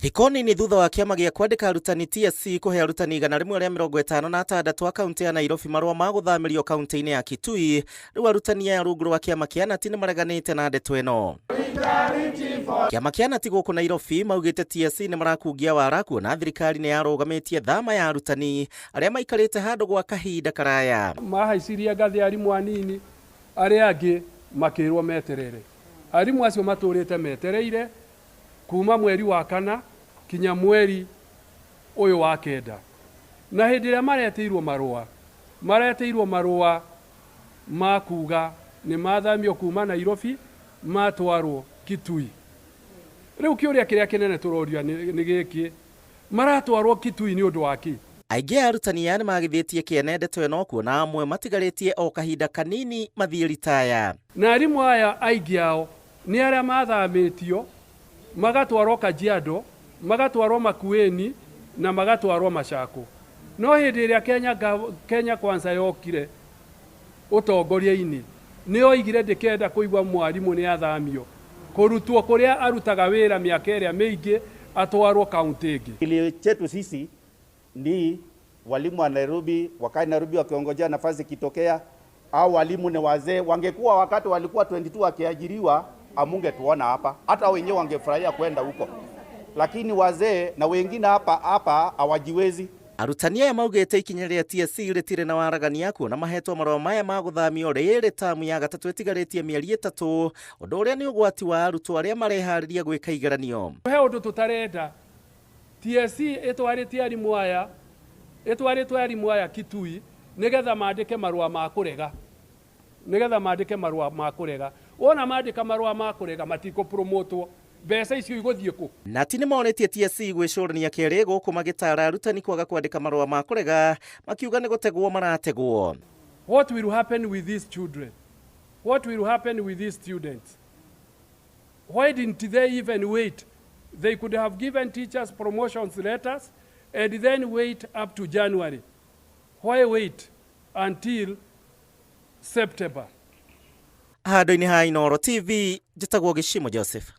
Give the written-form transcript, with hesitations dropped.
Thikũ nini thutha wa kĩama gĩa kwandĩka arutani TSC kũhe arutani 156 a kaunti ya Nairobi marũa ma gũthamĩrio kaunti-inĩ ya Kitui, rĩu arutani aya rungu rwa kĩama kĩa Nati nĩ mareganĩte na ndeto ĩno. Kĩama kĩa Nati gũkũ Nairobi maugĩte TSC nĩ marakungia wara kuona thirikari nĩ yarũgamĩtie thama ya arutani arĩa maikarĩte handũ gwa kahinda karaya. Mahaicirie ngathĩ arimũ anini, arĩa angĩ makĩrwo meterere. Arimũ acio matũrĩte metereire kuma mweri wa kana kinya mweri ũyũ wa kenda, na hĩndĩ ĩrĩa maretĩirwo marũa, maretĩirwo marũa ma kuga nĩ mathamio kuma Nairobi matwarwo Kitui. Rĩu kĩũria kĩrĩa kĩnene tũroria nĩ gĩkĩ, maratwarwo Kitui nĩ ũndũ wa kĩ? Aingĩ a arutani aya nĩ magithĩtie kĩene ndeto ĩno kuona amwe matigarĩtie o kahinda kanini mathiĩ ritaya. Na arimũ aya aingĩ ao nĩ arĩa mathamĩtio magatwarwo Kajiado, magatwarwo Makueni na magatwarwo Machakos. No hĩndĩ ĩrĩa Kenya Kwanza yokire ũtongoria-inĩ, nĩ oigire ndĩkenda kũigua mwarimũ nĩ athamio kũrutwo kũrĩa arutaga wĩra mĩaka ĩrĩa mĩingĩ atwarwo kaunti ĩngĩ. Kilio chetu sisi ni walimu wa Nairobi wakae Nairobi wakiongojea nafasi ikitokea, au walimu ni wazee. Wangekuwa wakati walikuwa 22 wakiajiriwa, amungetuona hapa, hata wenyewe wangefurahia kwenda huko, lakini wazee na wengine hapa hapa hawajiwezi. Arutani aya maugĩte ikinya rĩa TSC rĩtirĩ na waragania kuona mahetwo marũa maya ma gũthamio rĩrĩ tamu ya gatatũ ĩtigarĩtie mĩeri 3, ũndũ ũrĩa nĩ ũgwati wa arutwo arĩa mareharĩria gwĩka igeranio. He ũndũ tũtarenda, TSC ĩtwarĩtie arimũ aya, ĩtwarĩtwo arimũ aya Kitui nĩgetha mandĩke marũa ma kũrega, nĩgetha mandĩke marũa ma kũrega. Wona mandĩka marũa ma kũrega matikũpromotwo, mbeca icio igũthiĩ kũ? Nati nĩ morĩtie TSC gwĩcũrania kerĩ gũkũ magĩtara arutani kwaga kwandĩka marũa ma kũrega, makiuga nĩ gũtegwo marategwo. What will happen with these children? What will happen with these students? Why didn't they even wait? They could have given teachers promotions letters and then wait up to January. Why wait until September? Handũ-inĩ ha Inooro TV, njĩtagwo Gĩcimo Joseph.